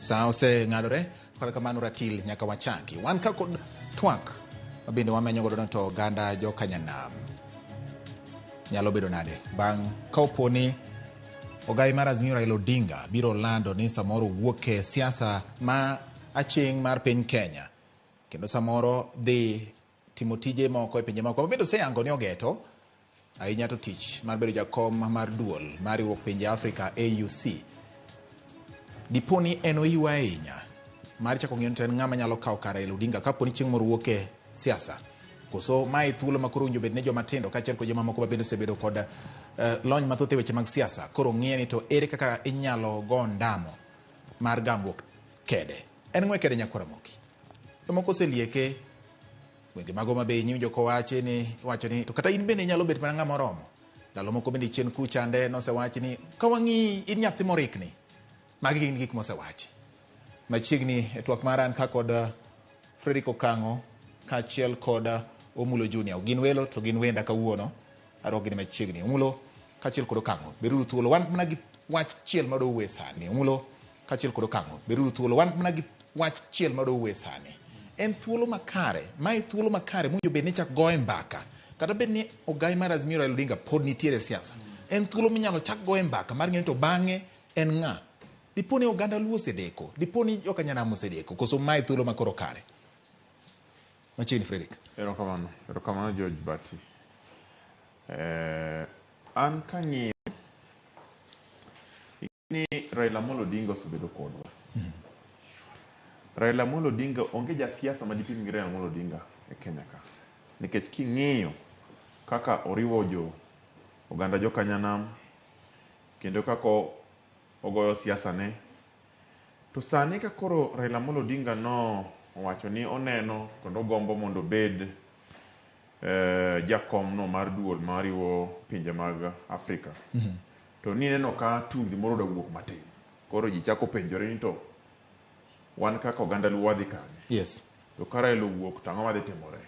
Sa oseng'adore, kata kamano ratil nyaka wachaki. Wan ka kod twak ma bende wamenyo godo to oganda jokanyanam nyalo bedo nade bang' ka opo ni ogai mar Azimio Raila Odinga biro lando ni samoro wuok e siasa ma aching' mar piny Kenya kendo samoro dhi timo tije moko e pinje moko ma bende oseyango ni ogeto ahinya to tich mar bedo jakom mar duol mar riwruok pinje Afrika AUC. Dipo ni en ohiwa ahinya mar chako ng'iyo ni to en ng'ama nyalo kawo kar Raila Odinga kapo ni chieng' moro wuok e siasa. Koso mae thuolo ma koro owinjo bed ne joma tindo kaachiel kod joma moko ma bende osebedo kod lony mathoth e weche mag siasa. Koro ng'iye ni to ere kaka inyalo go ondamo mar gamruok kede. En ng'we kede nyakwar Ramogi. Jomoko oselieke gwenge mago ma be iwinjo kowachi ni iwacho ni to kata in bende inyalo bet mana ng'ama oromo. Ndalo moko bende chien kuchande nosewachi ni ka wang'iyi in nyathi morikni. Magi gin gik mosewachi. Machiegni e twak mara an ka kod Frederick Okang'o kaachiel kod Omulo Junior. Gin welo to gin wenda kawuono. Arwako gini machiegni. Omulo kaachiel kod Okang'o. Beduru thuolo. Wan mana gi wach chiel ma wadwa wuoye sani. Omulo kaachiel kod Okang'o. Beduru thuolo. Wan mana gi wach chiel ma wadwa wuoye sani. En thuolo makare. Mae thuolo makare mowinjo bed ni chak goye mbaka. Kata bed ni ogai mar Azimio Raila Odinga pod nitiere e siasa. En thuolo minyalo chak goye mbaka mar ng'eyo ni to bang'e en ng'a. Dipo ni oganda Luo osedeko, dipo ni joka Nyanam osedeko, koso mae thuolo ma koro kare? Machiegni Frederick. Erokamano, erokamano George Bati. Eh, an kang'iyo ni Raila Amolo Odinga osebedo kodwa. Raila Amolo Odinga onge jasiasa ma dipim gi Raila Amolo Odinga e Kenya ka. Nikech king'iyo kaka oriwo jo oganda jokanyanam kendo kaka ogoyo siasa ne. To sani ka koro Raila Amolo Odinga no owacho ni oneno kendo ogombo mondo obed eh, jakom no mar duol mariwo pinje mag Afrika. To nineno ka tungni moro da wuok matin. Koro ji chako penjore ni to wan kaka oganda Luo wadhi kanye? Yes. To ka Raila owuok to ang'o madhi timore?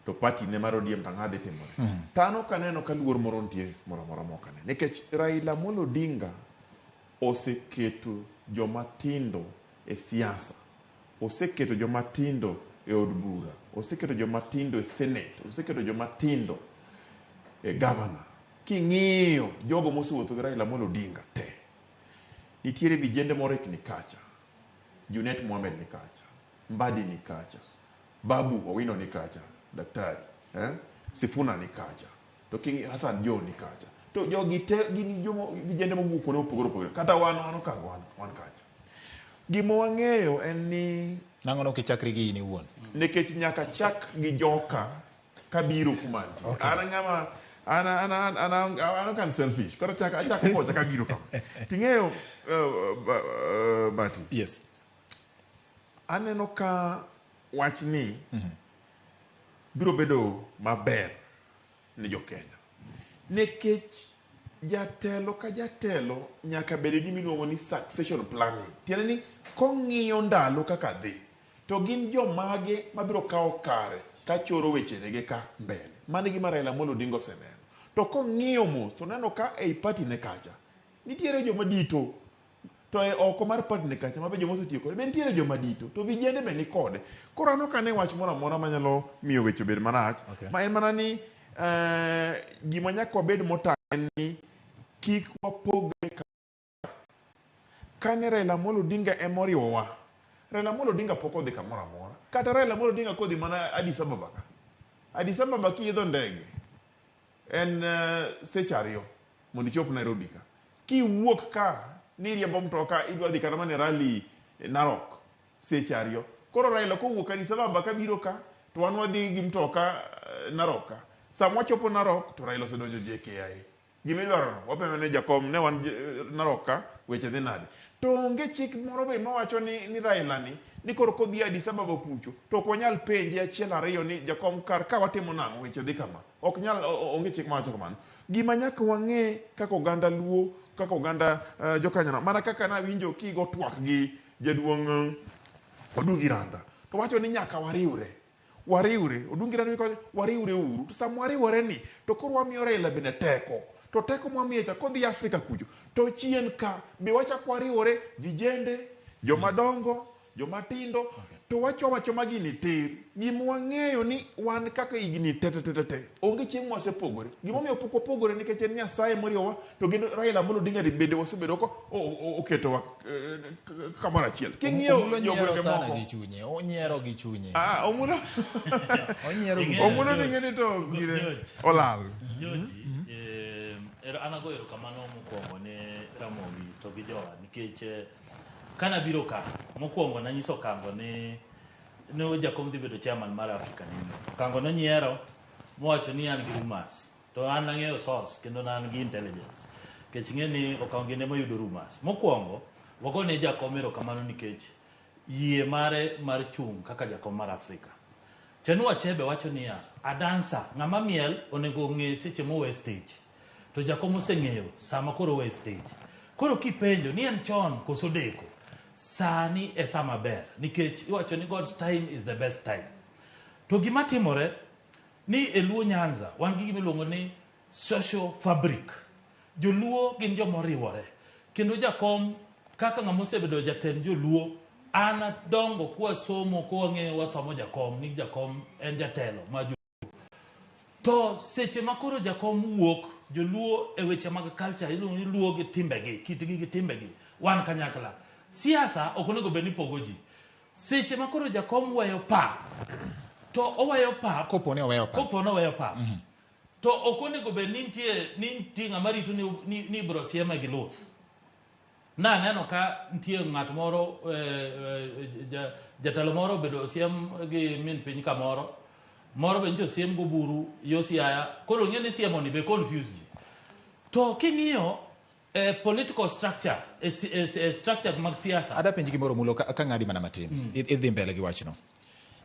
To party ne mar ODM to ang'o dhi timore? To an ok aneno ka luor moro nitie moro amora ma ok aneno. Nikech Raila Amolo Odinga oseketo joma tindo e siasa, oseketo joma tindo e od bura, oseketo joma tindo e senate, oseketo joma tindo e governor. King'iyo jogo mosewuotho gi Raila Amolo Odinga te, nitiere vijende morikni kacha, Junet Mohamed ni kacha, Mbadi ni kacha, Babu Owino ni kacha, daktari, eh? Sifuna ni kacha, to king'iyo Hassan Joho ni kacha. To jogi te gin jomo vijende mowuok kuonde mopogore opogore. Kata wan wan Okang'o wan, wan kacha. Gima wang'eyo en ni Nang'o nok ichakri gi in iwuon? nikech nyaka chak gi joka kabiro kuma antie. Okay. An ng'ama an an an an an an ok an selfish. Koro achako achako kocha kabiro kama. Ting'eyo Bati. Yes. Aneno ka wachni biro bedo maber ne jo Kenya. Nikech jatelo ka jatelo nyaka bed gi gima iluongo ni succession planning. Tiende ni kong'iyo ndalo kaka dhi, to gin jomage mabiro kawo kare ka choro wechenege ka mbele. Mano e gima Raila Amolo Odinga oseneno. To kong'iyo mos to oneno ka ei party ne kacha, nitiere joma dito To e oko mar party ne kacha ma be joma osetiyo kode be nitiere joma dito to vijende be ni kode. Koro an ok ane wach moro amora manyalo miyo weche obed marach. Okay. Ma en mana ni eh, gima nyaka wabed motang' en ni kik wapogre ka kane Raila Amolo Odinga ema oriwowa. Raila Amolo Odinga pok odhi kamoro amora. Kata Raila Amolo Odinga kodhi mana Addis Ababa ka. Addis Ababa kiidho ndege en seche ariyo mondo ichop Nairobi ka. Kiwuok ka ni iriembo mtoka idwa dhi kata mana e rally Narok seche ariyo. Koro Raila kowuok Addis Ababa kabiro ka to wan wadhi gi mtoka Narok ka. Sama wachopo Narok to Raila osedonjo JKIA. Gima idwaro no wapenjo ni jakom ne wan Narok ka weche dhi nade. To onge chik moro be mawacho ni, ni Raila ni ni koro kodhi Addis Ababa kucho to ok wanyal penje achiel ariyo ni jakom kar ka watimo nang'o weche dhi kama. Ok nyal, onge chik mawacho kamano. Gima nyaka wang'e kaka oganda Luo, kaka oganda uh, jokanyana, mana kaka nawinjo kigo twak gi jaduong' Odungi Randa, to wacho ni nyaka wariwre. Wariwre, Odungi Randa wacho wariwre uru. To sama wariwore ni, to koro wamiyo Raila bende teko. To teko mwamiye cha kodhi Afrika kucho, to chien ka be wachak wariwore vijende, Joma dongo, joma tindo, to wacho wacho ma gini tir. Gima wang'eyo ni wan kaka higni te te te te te, onge chieng' mwasepogore. Gimomiyo pok wapogore nikech en Nyasaye moriwowa, to gin Raila Amolo Odinga ni bende wasebedo ko oketowa kamoro achiel. King'iyo Omulo nyiero jogwenge sana moko. gi chunye. Onyiero gi chunye. Ah, Omulo Onyiero gi Ing'eyo, Omulo chunye. ni ng'eni to gire George. olal. George, an agoyo erokamano mokwongo ne Ramogi to gi jowa nikech kanabiro ka mokwongo nanyiso Okango ni ne jakom dhi bedo chairman mar African Union. Okango nonyiero mowacho ni an gi rumors to an nang'eyo source kendo ne an gi intelligence nikech ing'e ni Okango gin ema yudo rumors. Mokwongo wagone jakom erokamano nikech yie mare mar chung' kaka jakom mar Afrika. Chinua Achebe wacho niya, a dancer, ng'ama miel onego ong'e seche mowe stage. To jakom oseng'eyo sama koro owe stage. Koro kipenjo ni en chon koso deko, sani e sama ber nikech iwacho ni God's time is the best time. To gima timore ni e Luo Nyanza wan gi gima iluongo ni social fabric. Joluo gin joma oriwore kendo jakom kaka ng'ama osebedo jatend joluo an adongo kwasomo kwang'eyo wasomo jakom ni jakom en jatelo ma joluo. To seche ma koro jakom wuok joluo e weche mag culture iluongo ni luo gi timbegi kitgi gi timbegi wan kanyakla. Siasa ok onego bed ni pogo ji. Seche ma koro jakom weyo pap to oweyo pap Kopo ni oweyo pap. Kopo ni oweyo pap. To ok onego bed ni nitie ng'ama rito ni ibiro sieme gi luth. Naneno ka nitie ng'at moro jatelo moro obedo osiem gi min piny kamoro moro be nyocha osiem goburu yo Siaya koro ing'e ni siemo ni be confuse ji. To king'iyo political structure e structure mag siasa. Ada penji gimoro Omulo ka ng'adi mana matin. Idhi mbele gi wachno.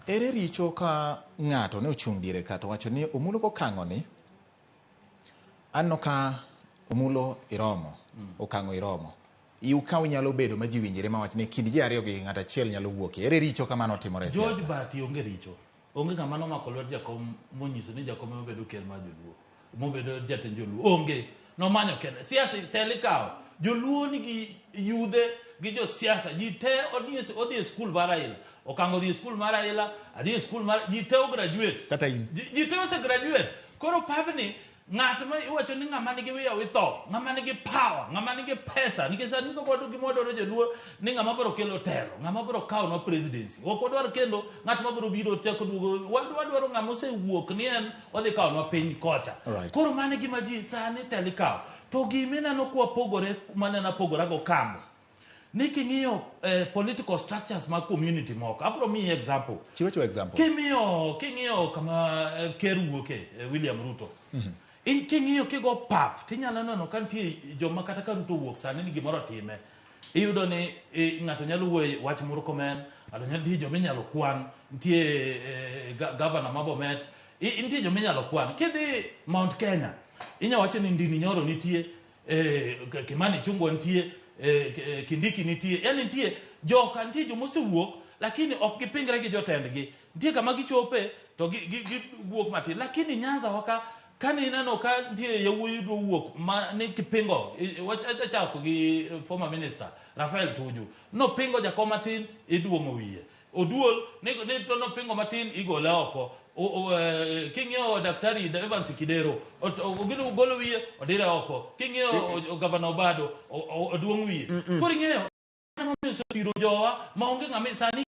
Ere richo ka ng'ato ne ochung' diere ka to wacho ni Omulo kokang'o ni aneno ka Omulo iromo, okang'o iromo. Iu ka unyalo bedo ma ji winjre ma wach ni kind ji ariyo gi ng'ato achiel nyalo wuokie. Ere richo ka mano otimore e George siasa? Bahati onge richo. Onge ng'ama nomako lwet jakom monyiso ni jakom ema bedo ker mar joluo. Mobedo jatend joluo. Onge. Nomanyo kende. Siasa telo ikawo. Joluo nigi yudhe gi josiasa. Ji te odhi e skul mar Raila. Okango odhi e skul mar Raila, adhi e skul mar ji te o graduate. Kata in. Ji te ose graduate. Koro pabni ng'at ma iwacho ni ng'ama nigi wiya wi tho, ng'ama nigi power, ng'ama nigi pesa, nikech sani kaka wadwa gima wadwaro joluo ni ng'ama biro kelo telo, ng'ama biro kawonwa presidency. Ok wadwar kendo ng'at ma biro biro chako duogo, wadwaro ng'ama osewuok ni en odhi kawonwa piny kocha. Koro mano e gima ji sani telo ikawo. To gima ineno kwapogore maneno apogora go Kambo, ni king'iyo political structures mag community moko, abiro miyi example. Chiw achiwa example. King'iyo kama ker wuoke, William Ruto. King'iyo kigo pap, tinyalo neno ka nitie joma kata ka Ruto owuok sani ni gimoro otime. Iyudo ni ng'ato nyalo wuoyo wach Murkomen, ng'ato nyalo nitie joma inyalo kwan, nitie governor ma Bomet, nitie joma inyalo kwan. Kidhi Mount Kenya, inyalo wacho ni Ndini Nyoro nitie, Kimani Ichung'wa nitie, Kindiki nitie, yani nitie joka, nitie joma osewuok lakini ok gipingre gi jotendgi. Nitie kama gichope to giwuok matin. Lakini Nyanza waka kane ineno ka nitie yawuoyi dwa wuok ma ni kipingo, wachako gi former minister Raphael Tuju, nopingo jakom matin iduong'o wiye. Oduol ni nopingo matin igole oko. King'iyo Daktari Evans Kidero, golo wiye odire oko. King'iyo Gavana Obado, oduong' wiye. Koro ing'eyo osethiro jowa ma onge ng'ama sani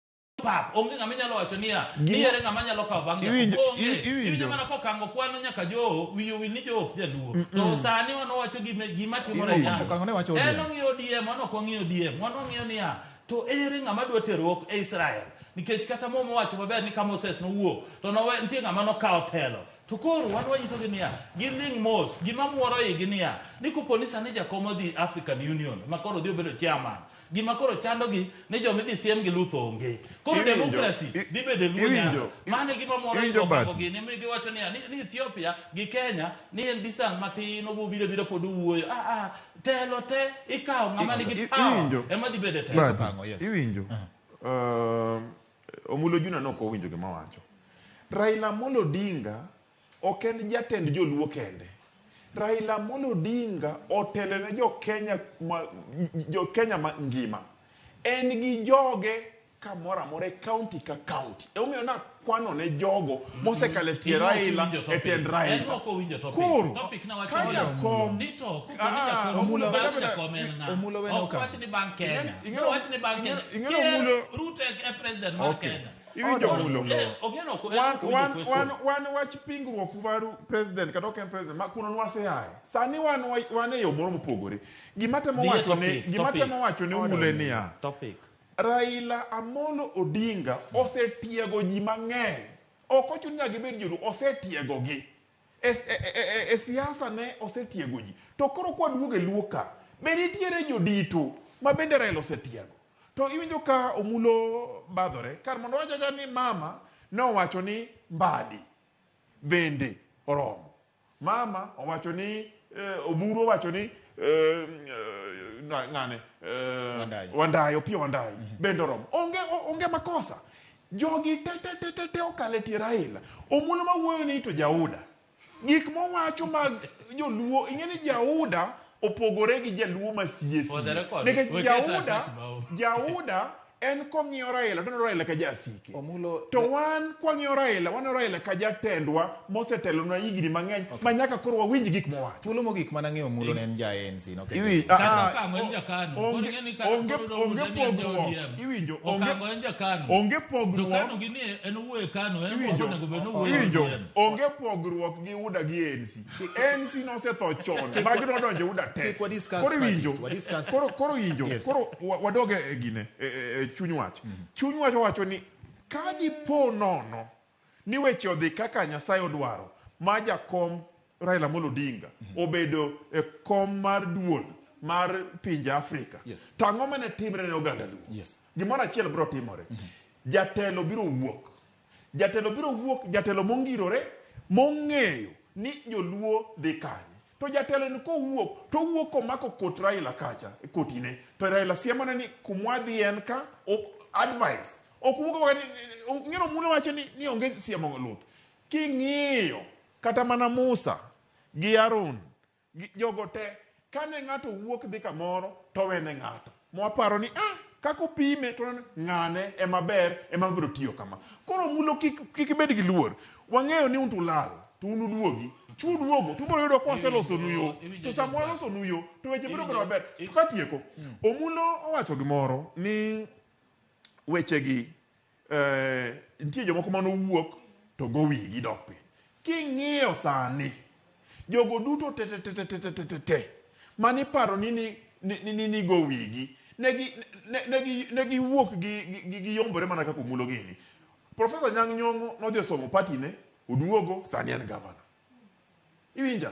pap, onge ng'ama inyalo wacho niya, ni ere ng'ama nyalo kawo bang' jakom. Onge. Iwinjo mana kokango kwano nyaka Joho, wiye owil ni Joho ok jaluo. To sani wan wawacho gima timore Nyanza. Okango ne wacho ODM. En ong'iyo ODM, wan ok wang'iyo ODM. Wan wang'iyo niya, to ere ng'ama dwa teruok e Israel? Nikech kata Muma owacho maber ni ka Moses nowuok, to nitie ng'ama nokawo telo. To koro wan wanyisogi niya, giling' mos. Gima muoro igi niya, ni kopo ni sani jakom odhi African Union, ma koro odhi obedo chairman, gima koro chandogi ni joma idhi siem gi luth onge. Koro democracy dhi bedo e Luo Nyanza. Mano e gima moro igi Okango gini, mi giwacho niya, ni Ethiopia gi Kenya ni en distance matin, obo biro abira pod owuoyo. Telo te ikawo ng'ama nigi power ema dhi bedo e telo. Iwinjo? Omulo Juna ne ok owinjo gima awacho. Raila Amolo Odinga ok en jatend joluo kende. Raila Amolo Odinga otelo ne jo Kenya ma, jo Kenya ma ngima. En gi joge kamoro amora e county ka county. Emomiyo nakwano ne jogo mosekalo e tie In ok Raila iwinjo e topic. tend En Raila. ok owinjo topic. Koro, Topic nawacho ka ni- jakom Ni to, kopo ni Ah, jakom, Omulo- bang' Omulo- jakom en ng'a? Omulo wene Ok okang'. wach ni bang' Kenya. Ing'e- No wach ni bang' Kenya. ing'e- Ker Omulo- Ruto e president mar Okay. Kenya. Iwinjo Order. Omulo. Eh, ong'eno ok- en Wan, ok owinjo wan, question. wan, wan wach pingruok mar president kata ok en president ma kuno nwaseaye sani wan, wan e yo moro mopogore gima temo Dhi e wacho ne topic, gima topic. temo wacho ne Order, Omulo en Omulo. niya Topic. Raila Amolo Odinga osetiego ji mang'eny ok ochuno nyaka gibed joluo osetiegogi e, e, e, e, e siasa ne osetiego ji to koro kwaduogo e luo ka be nitiere jodito ma bende Raila osetiego to iwinjo ka Omulo badhore kar mondo wach acha ni mama nowacho ni Mbadi bende oromo mama owacho ni Oburu owacho ni ng'ane Wandayi. Wandayi Opiyo Wandayi bende oromo onge onge makosa jogi te te te te te okalo e tie Raila Omulo mawuoyo ni to jauda gik mowacho mag joluo ing'e ni jauda opogore gi jaluo ma sie For the sie record, nikech we jauda get attached, Bao. jauda en kong'iyo Raila to oneno Raila ka jasike Omulo to wan kwang'iyo Raila waneno Raila ka jatendwa mosetelonwa higni mang'eny ma nyaka koro wawinj gik mowacho thuolo mogik mana ng'eyo Omulo ne en ja ANC no Iwi- Kata ah, Okang'o en jakanu. Koro onge- ing'e ni kata onge- koro Omulo onge ne en ja pogruok. ODM. Iwinjo, onge- Okang'o en jakanu. onge To pogruok Kanu gi ni en owuoyo e Kanu, en Iwinjo, onego bed ni owuoyo e iwinjo ODM. onge pogruok gi UDA gi ANC ANC nosetho chon magi nodonjo e UDA te Kik wa-discuss koro iwinjo parties, wa-discuss- koro koro iwinjo Yes. koro wadog e gine e chuny wach chuny wach owacho ni ka dipo nono ni weche odhi kaka Nyasaye odwaro ma jakom Raila Amolo Odinga obedo e kom mar duol mar pinje Afrika Yes. to ang'o mane timre ne oganda Luo Yes. gimoro achiel biro timore jatelo biro wuok jatelo biro wuok jatelo mongirore mong'eyo ni joluo dhi kanye to jatelo ni kowuok to owuok komako kot Raila kacha kotine to Raila siemone ni kumwadhi en ka advice ok wuok ni ng'eno Omulo wacho ni onge siemo luth king'iyo kata mana Musa gi Harun jogo te kane ng'ato wuok dhi kamoro to wene ng'ato mwaparo ni kaka opime to ng'ane ema ber ema biro tiyo kama koro Omulo kik ibed gi luor wang'eyo ni un to ulal to un uduogi chu duogo to ubiro yudo ka waselosonu yo to sama walosonu yo to weche biro bedo maber to katieko Omulo owacho gimoro ni wechegi nitie jomoko manowuok to go wigi dok piny king'iyo sani jogo duto te te te te te te te te mani paro ni ni go wigi negi wuok gi yombore mana kaka Omulo gini Professor Anyang' Nyong'o nodhi osomo party ne oduogo sani en governor iwinja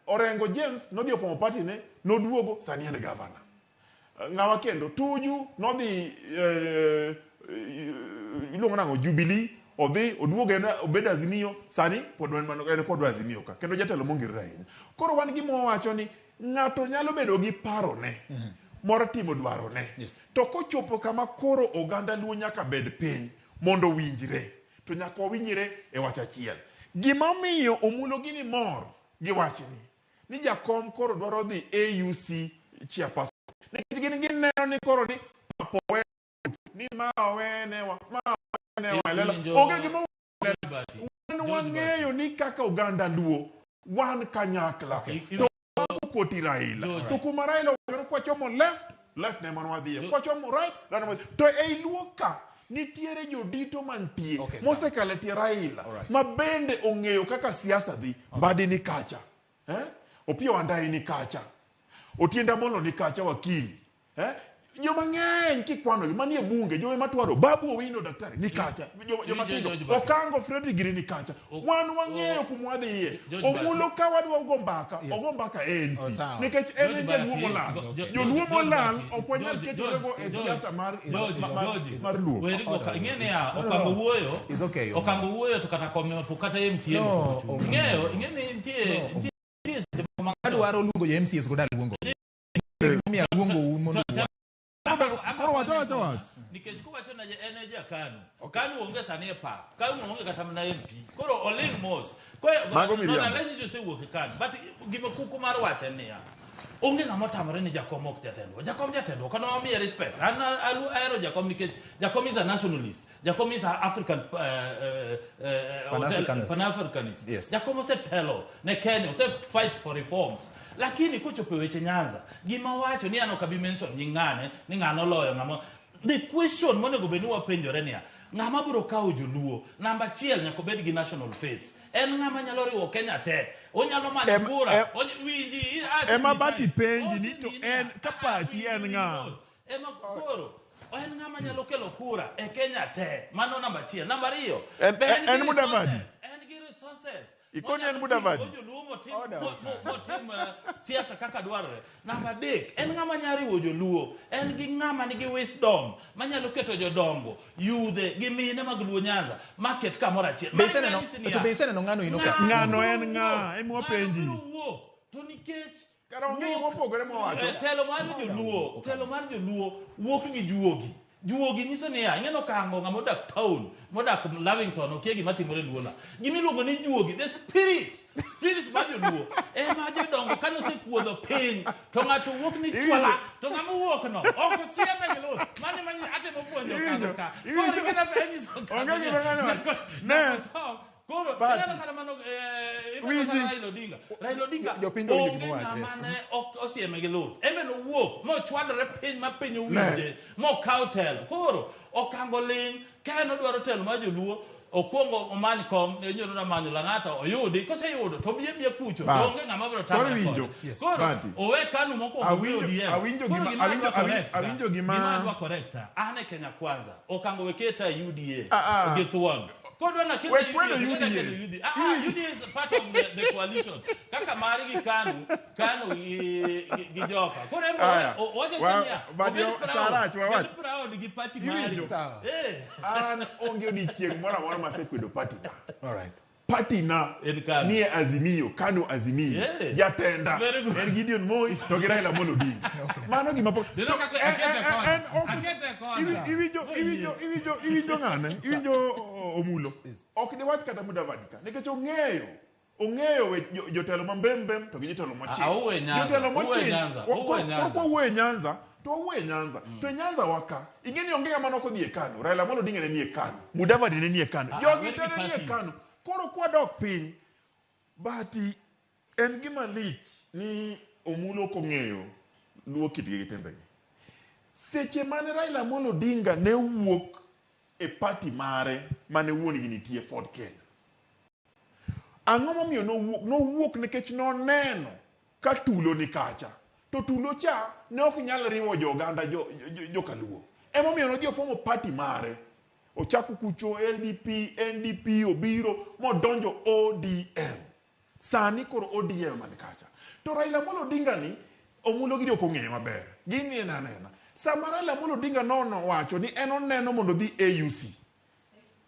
Orengo James nodhi ofomo party ne noduogo sani en governor ng'awa kendo Tuju nodhi iluongo nang'o Jubilee odhi oduogo en obedo Azimio sani pod en mana en kodwa Azimio ka kendo jatelo mongirore ahinya koro wan gima wawacho ni ng'ato nyalo bedo gi parone mor timo dwarone Yes. to kochopo kama koro oganda Luo nyaka bed piny mondo owinjre to nyaka wawinjre e wach achiel gima omiyo Omulo gini mor gi wachni ni jakom koro dwaro dhi AUC chairperson nikech gin gineno ni koro ni papo we ni ma owenewa ma owenewa e lela onge gima wan wang'eyo ni kaka oganda Luo wan kanyakla to koti Raila to kuma Raila owacho ni kwachomo left left ne mana wadhiye kwachomo right right ne to ei Luo ka nitiere jodito mantie Okay, sawa. mosekalo e tie Raila Alright. ma bende ong'eyo kaka siasa dhi Mbadi ni kacha Opiyo Wandayi ni kacha Otiende Amollo ni kacha wakili Joma ng'eny kikwanogi manie bunge joma matwaro Babu Owino daktari ni kacha joma tindo Okango Fredrick gini ni kacha wan wang'eyo kuma wadhiye Omulo ka wadwa go mbaka ogo mbaka ANC nikech en e jaluo molal joluo molal ok wanyal ketorego e siasa mar mar luo Werigo ka ing'e niya Okango wuoyo Okango wuoyo to kata kom ema pok kata MCA pok ochung'. Ing'eyo ing'e ni nitie nitie seche moko ma Adwaro luongo jo MCAs go daluongo. Omiyo aluongo un mondo uwa. Koro wacha wacha wach. Nikech kowacho na en e ja KANU. KANU onge sani e pap. KANU onge kata mana MP. Koro oling mos. Koro Mago miriambo. unless ni osewuok e KANU. But gima kuku mar wacho en niya. Onge ng'ama otamore ni Jakom ok jatendwa. Jakom jatendwa, kano wamiye respect. An ahero Jakom nikech Jakom is a nationalist. Jakom is a African Pan-Africanist. Pan-Africanist. Yes. Jakom osetelo ne Kenya, ose fight for reforms. Lakini kochopo e weche Nyanza, gima wacho ni an ok abi mention nying ng'ane, ni ng'ano oloyo ng'ama. The question monego bed ni wapenjore niya, ng'ama biro kawo joluo? Namba achiel nyaka obed gi national face. En ng'ama nyalo riwo Kenya te. Onyalo manyo kura. Winji, Ema Bati penji ni to osemiyi niya, en ka pachi winji, en winji ng'a? mos. Ema koro en ng'ama nyalo kelo kura e Kenya te. Mano namba achiel. Namba ariyo, be en En gi Mudavadi? resources? En gi resources. Ikoni en Monyalo Mudavadi? tigo joluo motim, Order. motim siasa kaka dwarore. Namba adek, en ng'ama nyalo riwo joluo. En gi ng'ama nigi wisdom manyalo keto jodongo, yudhe gi mine mag Luo Nyanza maket kamoro achiel. Be Mano iseneno nyisi niya, to be iseneno ng'ano ino ka? Ng'ano biro en ng'a? wuok, Ema ng'ano wapenji. biro wuok. To nikech Kara onge wuok- gima opogore mowacho. Telo mar joluo, telo mar joluo wuok gi juogi. Juogi nyiso niya, ing'eno kango ng'ama odak town, modak Lavington, okia gima timore Luola. Gima iluongo ni juogi, the spirit, spirit mar joluo. Ema jodongo kane osekuodho piny, to ng'ato wuok ni chwala, to ng'ama owuok no, ok osieme gi luth. Mano ema atemo puonjo Iwinjo, Okang'o ka. iwinjo. Koro ing'e anyiso Okang'o Onge ni- gima ng'ano wacho. Ne. nyaka som. Koro But- ineno kata mano ineno Winji. kata Raila Odinga. Raila Odinga Jopiny to winjo onge gima owacho, ng'ama yes. ne ok osieme gi luth. En be nowuok mochwadore piny ma piny owinje mokawo telo. Koro Okango ling' ka en odwaro telo mar joluo okuongo omany kom ne nyoro namanyo Lang'ata oyudi koseyudo to obi abiya kucho to Bas. onge ng'ama biro Koro tamre winjo. kode. Yes. Koro Bati. owe Kanu mokwongo Awinjo- gi ODM. awinjo Koro gima- gima awinjo- adwa correct ka, awinjo gima- gima adwa correct ka, an e Kenya Kwanza Okango we keta e UDA Ah, ah. gi thuon. Kodwa na keta We kwedo UDA, UDA. keta UDA. UDA is part of the coalition. Kaka mari gi Kanu, Kanu gi Joka. Koro en Aya. wacho niya, But obed proud, Sarach, wawach. obed proud gi party mari. Iwinjo? Sawa. An onge odiechieng' moro amora masekwedo party na. All right. Party na En Kanu. nie Azimio, Kanu Azimio. Yeah. Jatenda. Very good. En Gideon Moi to gi Raila Amolo Odinga. Mano gima pok. Neno to kaka akete kona. Akete kona. Iwinjo ng'ane? Iwinjo Omulo. Ok diwach kata Mudavadi ka nikech ong'eyo ong'eyo jotelo ma mbembem to gi jotelo mochiny. Ah, uwe Nyanza, Jotelo uwe mochiny. Nyanza, uwe Nyanza. Koro kwawuoyo e Nyanza, to wawuoyo e Nyanza. To e Nyanza waka, ing'e ni onge ng'ama nok odhi e Kanu. Raila Amolo Odinga ne nie Kanu. Mudavadi ne nie Kanu. Ah, Jogi where te ne the nie parties? Kanu. Koro kwadok piny, Bati en gima lich ni Omulo ok ong'eyo luo kitgi gi timbegi. Seche mane Raila Amolo Odinga ne wuok e party mare mane wuon gi nitie Ford Kenya. Ang'o momiyo nowuok? Nowuok nikech noneno ka tulo ni kacha. To tulo cha ne ok nyal riwo jo oganda jo Kaluo. Emomiyo nodhi ofomo party mare. Ochako kucho LDP, NDP obiro modonjo ODM. Sani koro ODM man kacha. To Raila Amolo Odinga ni Omulo gini ok ong'eyo maber. Gini en anena. Sama Raila Amolo Odinga nono wacho ni en oneno mondo odhi AUC.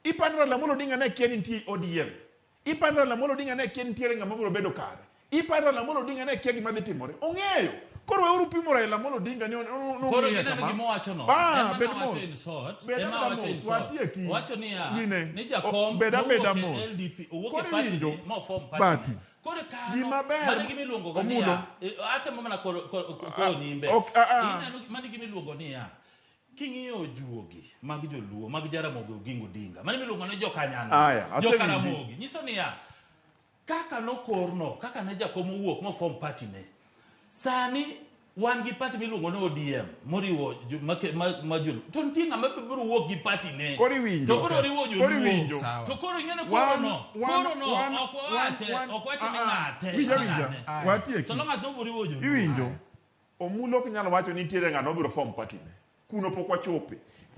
Ipani Raila Amolo Odinga ne kia ni nitie ODM. Ipani Raila Amolo Odinga ne kia ni nitiere ng'ama biro bedo kare. Ipani Raila Amolo Odinga ne kia gima dhi timore. Ong'eyo. Koro weuru pimo Raila Amolo Odinga ni Koro ong'eyo gineno kama. gima owacho no. Ah, Ema bed nowacho mos. in short. Bed Ema abeda wacho in mos. short. Watieki. Owacho niya, Gine. ni jakom Bed abeda nowuok e mos. LDP, owuok e Koro party iwinjo. ni, moform party Bati. ni. Koro kano, Gima ber, mano gima iluongo ga Omulo. niya, atemo mana koro nyimbe. Ok, ah, ah. Ineno mano gima iluongo niya, king'iyo juogi mag joluo mag Jaramogi Oginga Odinga, mano miluongo ni jokanyana, Aya, asewinji. jokaramogi, nyiso niya, kaka nokorno, kaka ne jakom owuok moform party ne, sani wan gi party miluongo ni ODM moriwo ma joluo to nitie ng'ama biro wuok gi party ne Koro iwinjo. to koro oriwo Koro joluo iwinjo. Sawa. to koro ing'e ni koro no koro no ok wawache ok wache ni ng'ate Winja winja. ng'ane. Watieki. So long as noboriwo joluo Iwinjo. Omulo ok nyal wacho ni nitiere ng'ano obiro form party ne. Kuno pok wachope.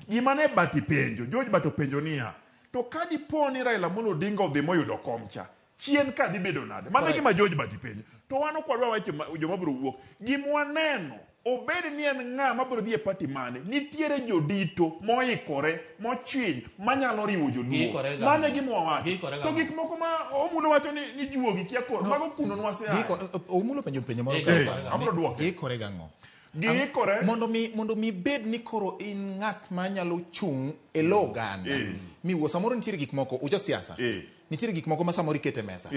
Gima ne Bati penjo, George Bati openjo niya, to ka dipo ni Raila Amolo Odinga odhi moyudo kom cha, chien ka dhi bedo nade? Mano e Correct. gima George Bati penjo. To wan ok wadwa weche joma biro wuok. Gima waneno, obed ni en ng'a mabiro dhi e party mane, nitiere jodito moikore, mochwiny, manyalo riwo joluo. Giikore ga. Mano e gima wawacho. Giikore ga. To gik moko ma Omulo wacho ni juogi kia koro, mago kuno nwaseaye. Omulo penjo penjo moro Eh, ka- abiro duoke. Giikore gang'o? Giikore. Mondo mi bed ni koro in ng'at manyalo chung' e lo oganda. Miwuo samoro nitiere gik moko, ujo siasa. Nitiere gik moko ma samoro ikete mesa.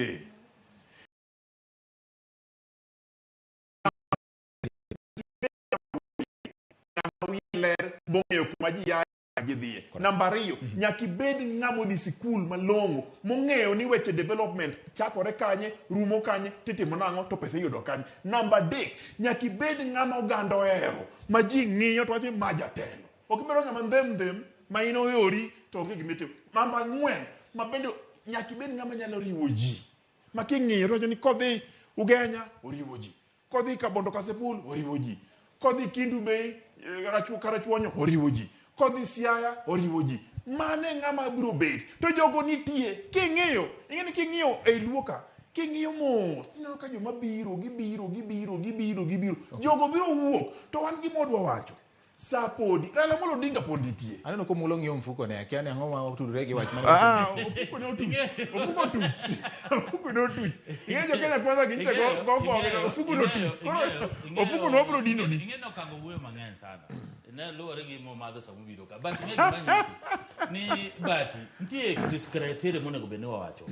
mong'eyo kuma ji yae gidhiye. Namba ariyo, nyaka ibed ng'ama odhi sikul malong'o mong'eyo ni weche development chakore kanye, rumo kanye, titimo nang'o to pesa iyudo kanye. Namba adek, nyaka ibed ng'ama oganda ohero ma ji ng'iyo to wacho ni ma jatelo. Ok ibedo ng'ama ndhem ndhem ma in oyori to onge gima itimo. Namba ang'wen, ma bende nyaka ibed ng'ama nyalo riwo ji. Ma king'iyo to wacho ni kodhi Ugenya oriwo ji. Kodhi Kabondo Kasipul oriwo ji. Kodhi Kindu Bay Karachuonyo oriwo ji. Kodhi Siaya oriwo ji. Mane ng'ama biro bet. To jogo nitie. King'iyo, ing'e ni king'iyo ei Luo ka, king'iyo mos, tineno ka joma biro, gibiro, gibiro, gibiro, gibiro. Jogo biro wuok. To wan gima wadwa wacho. Sa podi. Raila Amolo Odinga pod nitie. Aneno komulo ng'iyo mfuko ne, akia ni ang'o ma otudore gi wach mane Ah, ofuko ne otuch. Ofuko otuch. Ofuko ne otuch. Ing'e jo Kenya Kwanza ginche go go go ofuko ne otuch. Koro ofuko no wabiro dino ni. Ing'e ni Okango wuoyo mang'eny sana. Ne luwore gi momadho sama obiro ka. But ing'e gima nyisi ni Bati nitie criteria monego bed ni wawacho.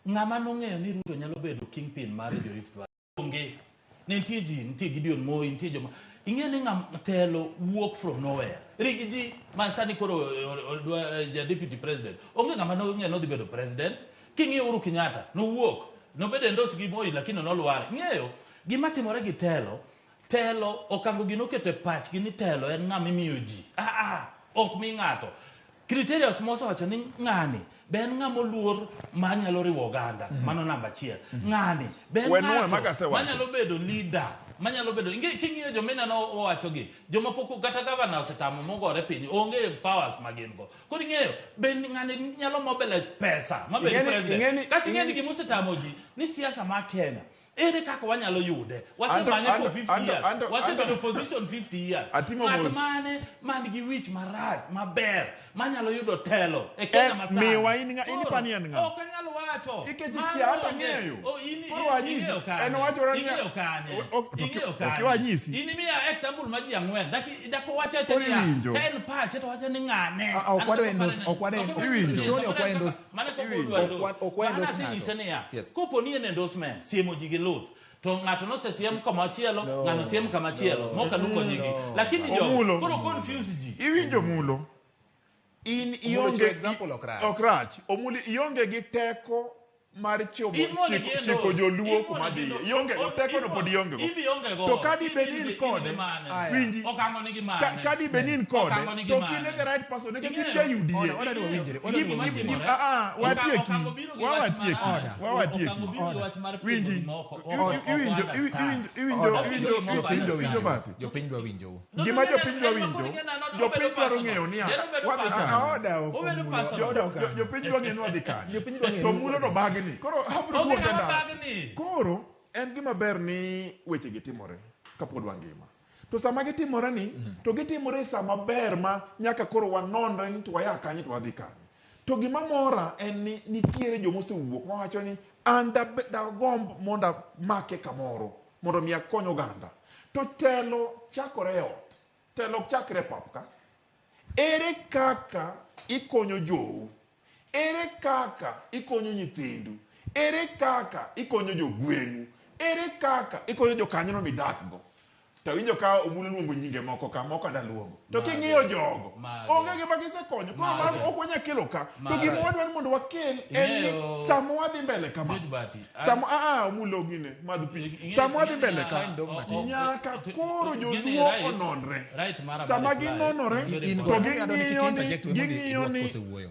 Ng'ama nong'eyo ni Ruto nyalo bedo kingpin mar jo Rift Valley onge. Ne nitie ji, nitie Gideon Moi, nitie joma ing'e ni ng'ama telo wuok from nowhere. Rig ji ma sani koro dwa ja deputy president. Onge ng'ama nong'eyo ni odhi bedo president. King'iyo Uhuru Kenyatta, nowuok, nobedo endorse gi Moi lakini nolwar. Ing'eyo gima timore gi telo, telo Okango gi noketo e pachgi ni telo en ng'ama imiyo ji. Ah ah, ok mi ng'ato. Criterias mosewacho ni ng'ani be en ng'ama oluor manyalo riwo oganda, mano namba achiel. Ng'ani be en We nuwe ng'ato maga asewacho. manyalo bedo leader, manyalo bedo inge king'iyo joma ineno owacho gi, joma pok kata governor osetamo mogore piny, onge powers ma gin go. Koro ing'eyo, be ng'ani nyalo mobilize pesa mabed president. Kasto ing'e ni gima osetamo ji ni siasa mar Kenya ere kaka wanyalo yude? Wasemanye for 50 years. Wasebedo opposition 50 years. Atimo Ng'at mos. mane man gi wich marach maber manyalo yudo telo e Kenya masani? Miwa in ng'a- in Koro, ipani en ng'a? Ok anyal wacho. Nikech Mano ikia hata onge. ng'eyo. Oh, in- Koro in- anyisi. ing'eyo kanye? En owachore niya- Ing'eyo kanye? To Ing'eyo ok kanye? iwanyisi. In imiya example ma ji ang'wen. Dak owacho awacha Koro niya, iwinjo. ka en pache to wacho ni ng'ane. Ah, ah, ok An wadwa kaka endorse- parane- ok wadwa Ok endorse- Iwinjo. Surely ok wadwa endorse- Mane kaka Iwinjo. odwa endorse. Ok wa Mano endorse asenyise ng'ato. niya, Yes. kopo ni en endorsement, siemo ji gi luth. To ng'ato nosesiem kama chielo, No. ng'ano siem kama chielo, No. mok aluko nyigi. No. Lakini jogo, Omulo. koro confuse ji. Iwinjo mulo. In Omulo ionge chiwo example ok rach. Ok rach. Omulo ionge gi teko mar chomo In mondo chiko, gi chiko endorse. joluo In kuma mondo gi dhiye. endorse. Ionge go teko no pod ionge go. In ionge go. To ka di bed In ni in gi- kode, in gi mane? Aya. winji. Okango nigi Ka, mane? ka di bed ni in kode, Okango nigi to mane? kine the right person nikech in Ing'eyo. ja UDA. Oda, oda dwa winjre, oda Gi- dwa gi- winjre. gi- ah, ah, watieki. Okango biro gi Wa wach watieki. marach. Order. Wa watieki. Okango biro gi Order. wach mar pingo Winji. gima ok- ok- Iwinjo- ok iwinjo- understand. iwinjo- Order. iwinjo- Jopiny dwa iwinjo winjo. Bahati. Jopiny dwa winjou. No, Gima no, no, jopiny dwa no, no, winjo, no, no, no, jopiny obedo dwaro personal. ng'eyo niya, Then obedo wadhi personal. kanye? Oda ok Obedo omulo. personal. Oda ok an. Jopiny dwa ng'eyo ni wadhi kanye. Jopiny dwa ng'eyo To ni mulo to wadhi. bagni. Koro abiro Onge wuok e ng'ama ndara. bagni. Koro en gima ber ni wechegi timore kapod wangima. To sama gitimore ni, to gitimore e sama ber ma nyaka koro wanonre ni to waya kanye to wadhi kanye. To gima mora en ni nitiere joma osewuok mawacho ni an dagomb mondo amake kamoro mondo mi akony oganda. To telo chakore e ot. Telo ok chakre e pap ka. Ere kaka ikonyo jou? Ere kaka ikonyo nyithindu? Ere kaka ikonyo jogweng'u? Ere kaka ikonyo jokanyono midakgo? To awinjo ka Omulo luongo nyinge moko ka, moko ada luongo. To king'iyo jogo, Mage. onge gima gisekonyo. Koro Mage. mago ok wanyal kelo ka. To Mage. gima wadwa ni mondo wakel en ni Ing'eyo- sama wadhi mbele kama. George Bati, an- Sama ah ah Omulo gine, madh pi. Sama wadhi mbele ka, Time dong' matin. nyaka koro Ing'e ni joluo right- ononre. right mara Sama mar reply ginonore, is very In to go. important. Adwa ni kik ging'iyo ni interject we mondo ging'iyo idwok ni kosewuoyo.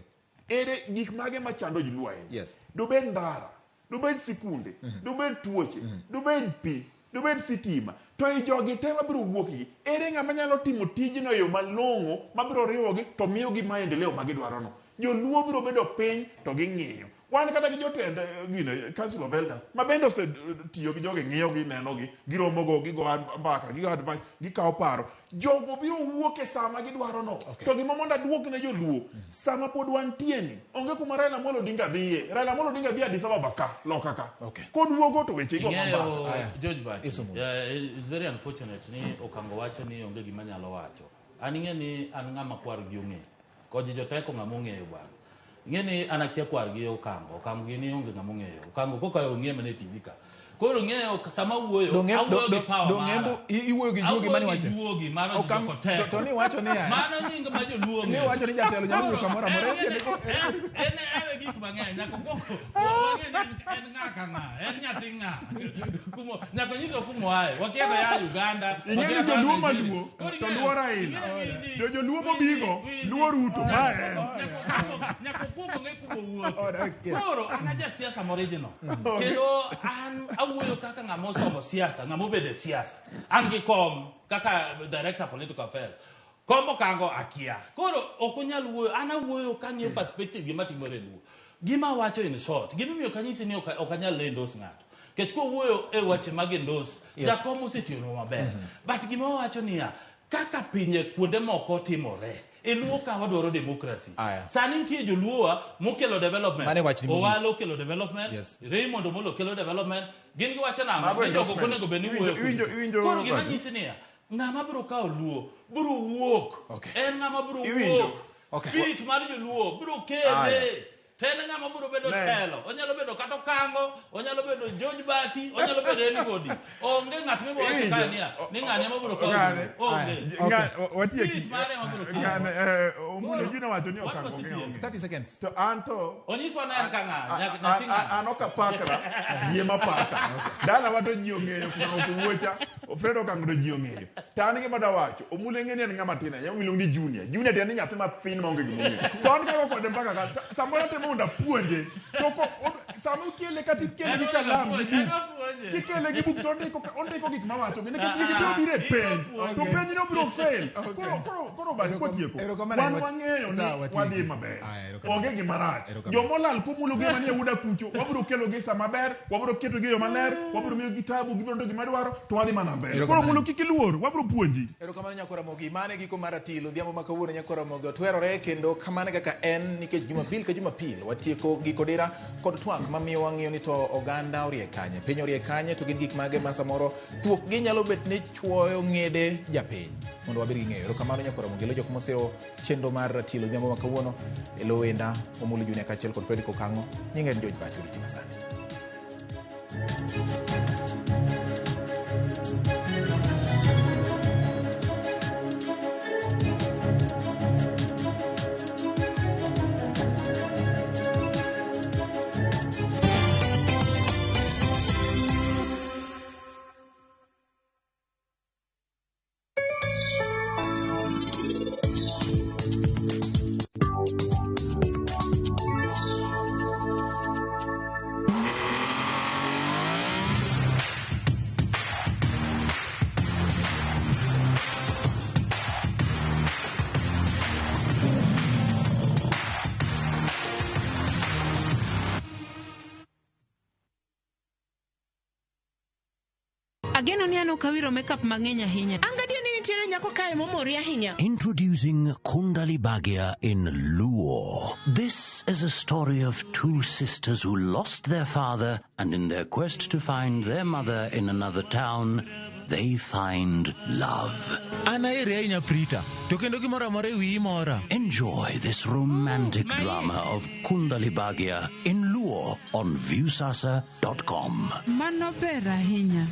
ere gik mage machando joluo ahinya. Yes. Dobed ndara, dobed sikunde, dobed tuoche, dobed pi, dobed sitima. To i jogi te mabiro wuok gi, ere ng'ama nyalo timo tijno e yo malong'o mabiro riwogi to miyogi maendeleo ma gidwarono. Joluo biro bedo piny to ging'iyo. Wan kata gi jotend gine, Council of Elders ma bende osetiyo gi jogi, ng'iyogi, nenogi, giromogo, gigo mbaka, gigo advice, gikawo paro. Jogo biro wuok e sama gidwarono. Okay. To gima mondo aduok ne joluo, sama pod wantie ni, onge kuma Raila Amolo Odinga dhiye. Raila Amolo Odinga dhi Addis Ababa ka, loka ka. Okay. Koduogo to weche igo Ing'eyo, mambaka. Aya. George Bati, Isomo. it's very unfortunate ni Okango wacho ni onge gima nyalo wacho. An ing'e ni an ng'ama kwar gi ong'eyo. Koji joteko ng'ama ong'eyo bwana. Ing'e ni an akia kwar gi Okango. Okango gini onge ng'ama ong'eyo. Okango koka ong'e mana e TV ka. Koro ng'eyo sama awuoyo, Dong' awuoyo gi power dong' mara. Embu iwuoyo gi juogi Awuoyo mane gi wacho. juogi mano Okang- jokoteko. to ni wacho niya. Mano nying ma joluo Ni ong'eyo. wacho ni jatelo nyalo wuok kamoro amora. En- En- en- en en gik mang'eny nyaka okuongo wang'e ni en ng'a ka ng'a en nyathi ng'a Kumo- nyaka onyiso kumoaye wakia to ya Uganda Ing'e ni wakia to ya joluo Nigeria. maluo Koro to ing'eyo- luo Raila. ing'eyo ni ji- To joluo winji- mobigo winji- luo Ruto. Ma en. Nyaka okuongo ng'e kuma owuoke. Oh, yes. Koro an aja siasa moriginal. Kendo an awuoyo kaka ng'ama osomo siasa, ng'ama obedo e siasa. An gi kom kaka director political affairs. Kom okango akia. Koro ok onyal wuoyo, an awuoyo kang'iyo perspective gima timore e Luo. Gima awacho in short, gimomiyo ok anyisi ni ok ok anyal endorse ng'ato. Nikech kowuoyo e weche mag endorse, Yes. jakom osetiyonwa maber. But gima wawacho niya, kaka pinje kuonde moko timore, e Luo ka wadwaro democracy. Aya. Sani nitie joluowa mokelo development. Mano e wachni mogik. Owalo okelo development. Yes. Raymond Omolo kelo development. Gin giwacho nang'o? Mago Ni jogo ok endorsement. onego bed ni Iwinjo- wuoyo iwinjo- kucho. iwinjo Koro gima Badi? nyisi niya, ng'ama biro kawo Luo biro wuok. Okay. En ng'ama biro Iwinjo? wuok. Okay. Spirit mar joluo biro kele. Aya. To en ng'ama biro bedo Ne. telo. Onyalo bedo kata Okango, onyalo bedo George Bati, onyalo bedo anybody. Onge ng'at mibiro wacho kae niya, ni ng'ani ema biro kawo Ng'ane. Luo. Onge. Aya. Nga- watieki. Spirit mare ema biro kawo. Ng'ane, Omulo Junior wacho ni What Okango was it ong'e here? onge. 30 seconds. To an to Onyiswa ne en ka ng'a, nyathi ng'a. an ok apakra yie mapaka dalawa to ji ong'eyo kuma ok wuocha Fred Okango to ji ong'eyo to an gima dawacho Omulo ing'e ni en ng'ama tin ahinya iluongo ni junior junior tiende ni nyathi mathin maonge gima ong'eyo to an kago kode mbaka ka samoro atemo mondo apuonje to sama okele kata ikele gi kalam gi buk kikele gi buk to ondiko ondiko gik mawacho gi nikech gigi biro biro e penj to penj no biro fail koro koro koro bas kwatieko Erokamano wan ahinya. wang'eyo ni Sawa, watieki. wadhi maber Aya, erokamano. onge gima rach Erokamano. jomolal komulo gi manie uda kucho wabiro kelo gi sama ber wabiro keto gi e yo maler wabiro miyo gi tabu gibiro ndo gima dwaro to wadhi mana mbele koro Erokamano. mulo kik iluor wabiro puonji Erokamano Nyakwar Ramogi. Mano e giko mar Ratilo odhiambo ma kawuono Nyakwar Ramogi otwerore kendo kamano e kaka en nikech Jumapil ka Jumapil watieko giko dira kod twak mamiyo wang'iyo ni to oganda orie kanye, piny orie kanye to gin gik mage ma samoro thuok gi nyalo bet ni chuoyo ng'ede japiny mondo wabed gi ng'eyo. Erokamano Nyakwar Ramogi elo jok mosiro chenro mar Ratilo odhiambo ma kawuono elo wenda Omolo Junior kaachiel kod Fredrick Okang'o. Nyinga en George Bati Oriti masani. Ageno ni an ok awiro makeup mang'eny ahinya. An gadier ni nitiere nyako kae momori ahinya. Introducing Kundali Bhagya in Luo. This is a story of two sisters who lost their father and in their quest to find their mother in another town, they find love. An aheri ahinya Prita, to kendo gimoro amora e wiyi mora. Enjoy this romantic drama of Kundali Bhagya in Luo on Viusasa.com. Mano ber ahinya.